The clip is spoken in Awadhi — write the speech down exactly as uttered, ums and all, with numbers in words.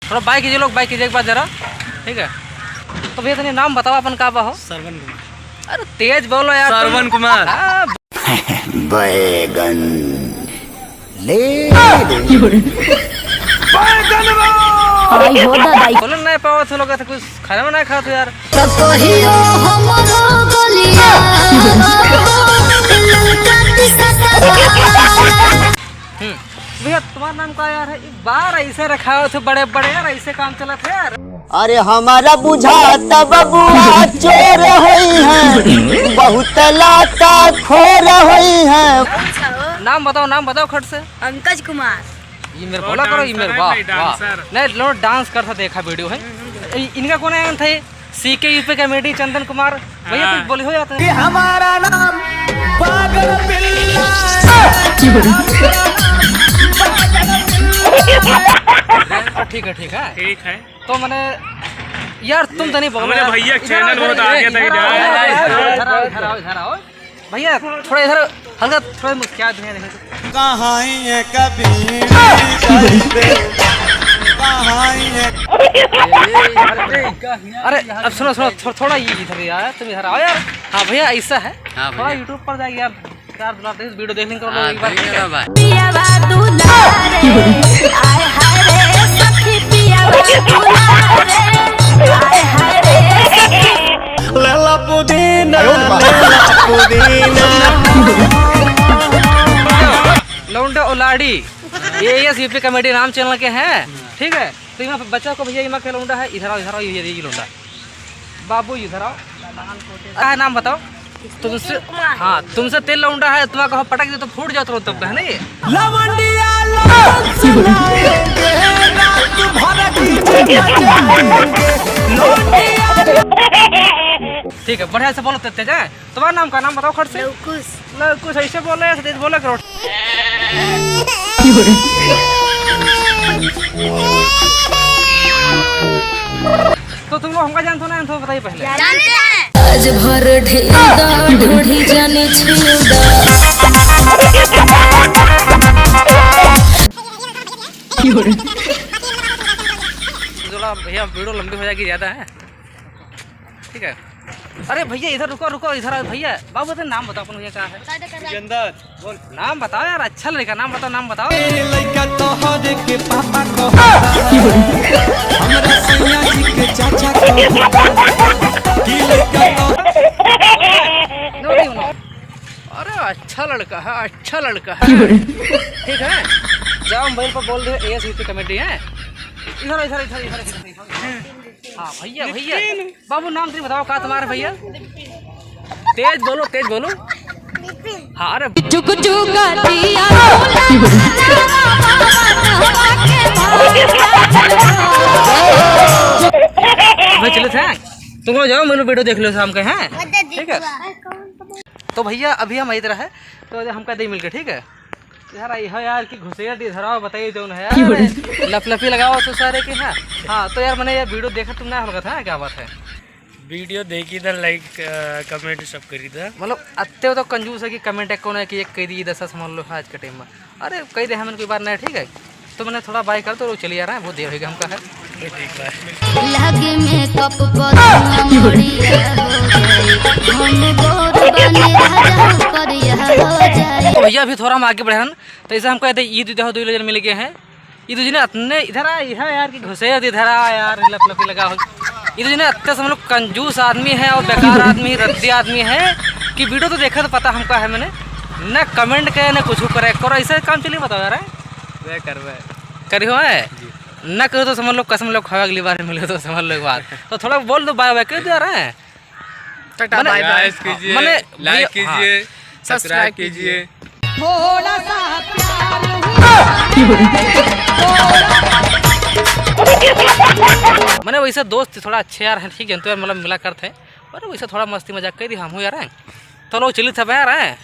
थोड़ा बाय कीजिए लोग, बाय कीजिए एक बार जरा, ठीक है। तो भैया, तनी नाम बताओ अपन, का बा हो? श्रवण कुमार। अरे तेज बोलो यार तुम। श्रवण कुमार। हाँ। बैगन ले। आई हो दादा। बोलन नहीं पावत हो लोग, तो कुछ खाना ना खात हो यार। तो कहियो हमरो गलिया ललका टीका। हम्म। भैया, तुम्हारा नाम का यार है? एक बार ऐसे रखा हो तो बड़े बड़े यार, ऐसे काम चलत है यार। अरे हमारा बुझाता बबुआ चोर होई हैं, बहुत लाता खोर होई हैं। नाम बताओ, नाम बताओ खट से। पंकज कुमार। ये मेरे बोला करो, ये मेरे, वाह, वाह। नहीं, लो, डांस करता देखा वीडियो है। इ-, इनका कौन है थे? सीके यूपी कॉमेडी, चंदन कुमार। भैया, कुछ बोली हो यार। कि हमारा नाम पागल बिल्ला। ठीक है, ठीक है। ठीक है। तो मने यार, तुम तो नहीं बोलो हमारे यार। भैया इधर आओ, channel बहुत इधर, आगे इधर तक आओ, जा रहा है। इधर आओ, इधर आओ, इधर आओ। भैया, थोड़ा इधर हल्का, थोड़ा मुस्किया दुनिया देखे तो। कहाँ है कभी कहाँ है? अरे, अब सुनो, सुनो, थो-, थोड़ा ये इधर यार, तुम इधर आओ यार। हाँ भैया, ऐसा है। हाँ थोड़ा भैया। YouTube पर जाइए यार। प्यार दुलार दे, video देख लेंगे लोग हाँ, एक बार, ठीक है? भाई। पियावा दुलारे, आय हाय रे सखी, पियावा दुलारे, आय हाय रे सखी। लला पुदीना, लला पुदीना। लौंडा उलाड़ी, ये, ये यूपी कॉमेडी नाम channel के हैं, ठीक है? तो इमा बच्चा को भैया, इमा के लौंडा है, इधर आओ, इधर आओ, ये, ये लौंडा। बाबू इधर आओ। का है नाम बताओ? तुमसे, हाँ, तुमसे तेल लौंडा है, तुम्हारा कहो पटक दे तो फूट जाओ तुरंत, तब कहे नहीं? लवंडिया लोग सुनाएंगे, रात भर डीजे बजाएंगे। लौंडिया। ठीक है, बढ़िया से बोलो तेज, तेज है। तुम्हारा नाम का नाम बताओ खट से। लवकुश। लवकुश ऐसे बोले, ऐसे तेज बोले करो। तो तुम लोग हमका जानते हो ना, तो बताइए पहले। जानते हैं। आज भर ढेदा ढोढ़ी जाने छेदा। थोड़ा भैया वीडियो लंबी हो जाएगी ज़्यादा है, ठीक है। अरे भैया इधर रुको, रुको, इधर आओ भैया। बाबू तेरा नाम बताओ अपन भैया, का है? विजेंदर। बोल। नाम बताओ यार, अच्छा लड़का, नाम बताओ, नाम बताओ। ए लइका तोहरे के पापा को। हमरा सैया जी के चाचा को। कि लइका तो नो, नो, नो। अरे अच्छा लड़का है, अच्छा लड़का है। ठीक है, जाओ मोबाइल पर बोल दे, एएस यूपी कॉमेडी है। इधर, इधर, इधर, इधर, इधर। हाँ भैया, भैया। बाबू नाम तो बताओ, का तुम्हारे भैया? तेज बोलो, तेज बोलो। हाँ, अरे। चुक चुक दिया। भाई चलो थे, तुम लोग जाओ, मैंने वीडियो देख लो शाम के, हैं? ठीक है। तो भैया अभी हम इधर है, तो हमका दे मिल के, ठीक है। यार, आई हो यार कि घुसेड़ दी धराओ, बताइए जौन है यार। लपलपी लगाओ तो सारे के, हाँ। हाँ, तो यार, मैंने ये वीडियो देखा, तुम ना हलका था, क्या बात है? वीडियो देखी था, like, अ, comment सब करी था। मतलब, अत्ते तो कंजूस है कि comment एक कौन है कि एक कह दी, दस समझ लो आज के टाइम में। अरे, कह दे, हमन कोई बात नहीं, ठीक है? तो मैंने थोड़ा बाय कर, तो लोग चले आ रहे हैं, बहुत देर हो गया हमका है। ठीक है। लागे मेकअप पर मोरिया हो गई, हम गोर बने राजा करिया हो जाए। तो भैया, अभी थोड़ा हम आगे बढ़े हन, तो ऐसे हमका कहते, ईद उद्या हो, दो जन मिल गए हैं। ये दो जने अतने इधर आ, इधर यार कि घुसे, इधर आ यार, लपलपी लगा हो। ये दो जने अत्ते से हम लोग कंजूस आदमी है और बेकार आदमी, रद्दी आदमी है कि वीडियो तो देखा तो पता हमका है मैंने, न comment करे, न कुछ करे, करो, ऐसे काम चलिए, बताओ यार, हैं? मैं करबे। करी हो, हैं? जी। न करो तो समझ लो, कसम लो, खाओ, अगली बार मिलो तो समझ लो एक बार। तो थोड़ा बोल दो, बाय बाय कह दो यार, हैं? टाटा, मने, बाय बाय। Guys कीजिए, मने, like हाँ। कीजिए, subscribe कीजिए। थोड़ा सा प्यार हुआ। मने वैसे दोस्त थोड़ा अच्छे यार हैं, ठीक है, तो यार मतलब मिला करते हैं, पर वैसे थोड़ा मस्ती मजाक कर दी हम यार, हैं। तो लोग चलित सब यार, हैं,